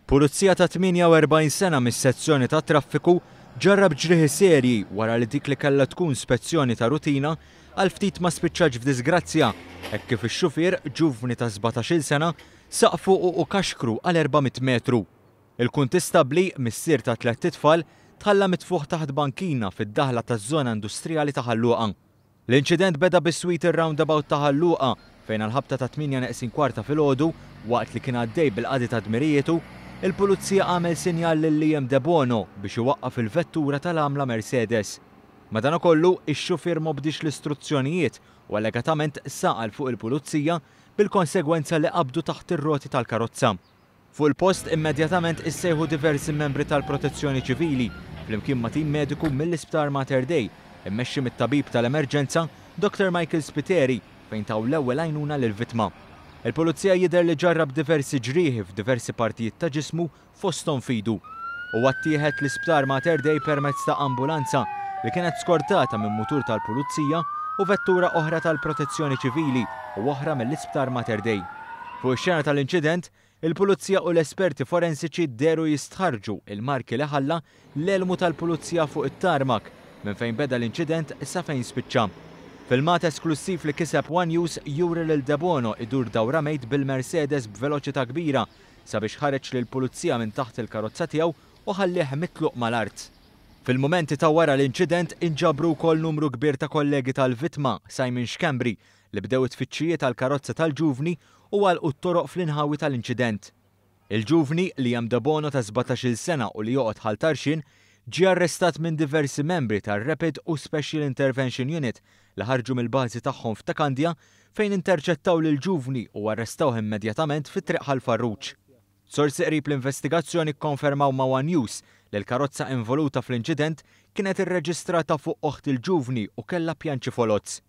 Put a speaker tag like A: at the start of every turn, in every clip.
A: Pulizija ta' 48 sena mis-sezzjoni tat-traffiku ġarrab ġrieħi serji wara li dik li kellha tkun spezzjoni ta' rutina għal ftit ma spiċċatx f'disgrazzja hekk kif ix-xufier, ġuvni ta' 17-il sena, saq fuqu u kaxkru għal 400 metru. Il-kuntistabbli, missier ta' tlett itfal, tħalla mitfugħ taħt bankina fid-daħla taż-żona industrijali ta' Ħal Luqa. L-inċident beda biswit ir-roundabout ta' Ħal Luqa fejn għall-ħabta ta' tmienja neqsin kwarta filgħodu, waqt li kien għaddej bil-qadi ta' dmirijietu, il-Pulizija għamel sinjal lil Liam Debono biex iwaqqaf il-vettura tal-għamla Mercedes. Madankollu, ix-xufier m'obdiex l-istruzzjonijiet u allegatament saq għal fuq il-Pulizija bil-konsegwenza li qabdu taħt ir-roti tal-karozza. Fuq il-post immedjatament issejħu diversi membri tal-Protezzjoni Ċivili, flimkien ma' tim mediku mill-Isptar Mater Dei, immexxi mit-tabib tal-emerġenza, Doctor Michael Spiteri, fejn taw l-ewwel għajnuna lill-vittma. Il-Pulizija jidher li ġarrab diversi ġrieħi f'diversi partijiet ta' ġismu fosthom f'idu. Huwa ttieħed l-Isptar Mater Dei permezz ta' ambulanza li kienet skortata minn mutur tal-Pulizija u vettura oħra tal-Protezzjoni Ċivili u oħra mill-Isptar Mater Dei. Fuq ix-xena tal-inċident, il-Pulizija u l-esperti forensiċi dehru jistħarrġu il-marki li ħalla l-elmu tal-Pulizija fuq it-tarmak minn fejn beda l-inċident sa fejn spiċċa. Filmat esklussiv li kiseb One News juri lil Debono idur dawra mejt bil-Mercedes b'veloċità kbira sabiex ħareġ lill-Pulizija minn taħt il-karozza tiegħu u ħallih mitluq mal-art. Fil-mumenti ta' wara l-inċident inġabru wkoll numru kbir ta' kollegi tal-vittma, Simon Schembri, li bdew it-tfittxijiet għall-karozza tal-ġuvni u għalqu t-toroq fl-inħawi tal-inċident. Il-ġuvni, Liam Debono ta' 17-il sena u li joqgħod Ħal Tarxien, ġie arrestat minn diversi membri tar-Rapid u Special Intervention Unit li ħarġu mill-bażi tagħhom f'Ta' Kandja fejn interċettaw lill-ġuvni u arrestawh immedjatament fi Triq Ħal Farruġ. Sorsi qrib l-investigazzjoni kkonfermaw ma' one News li l-karozza involuta fl-inċident kienet irreġistrata fuq oħt il-ġuvni u kellha pjanċi foloz.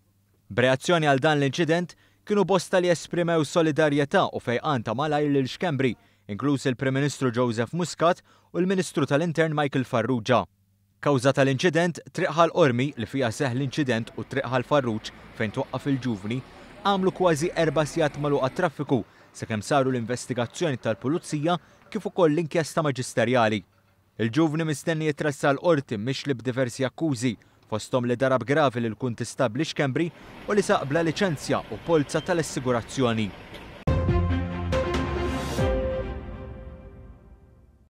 A: B'reazzjoni għal dan l-inċident, kienu bosta li esprimew solidarjetà u fejqan ta' malajr lil Schembri, inkluż il-Prim Ministru Joseph Muscat u l-Ministru tal-Intern Michael Farrugia. Kawża tal-inċident, Triq Ħal Qormi, li fiha seħħ l-inċident u Triq Ħal Farruġ, fejn twaqqaf il-ġuvni, għamlu kważi erba' sigħat magħluqa għat-traffiku sakemm saru l-investigazzjoni tal-Pulizija kif ukoll l-inkjesta maġisterjali. Il-ġuvni mistenni jitressaq l-Qorti mixli b'diversi akkużi, fosthom li darab gravi lill-Kuntistabbli Schembri u li saq bla liċenzja u polza tal-assigurazzjoni.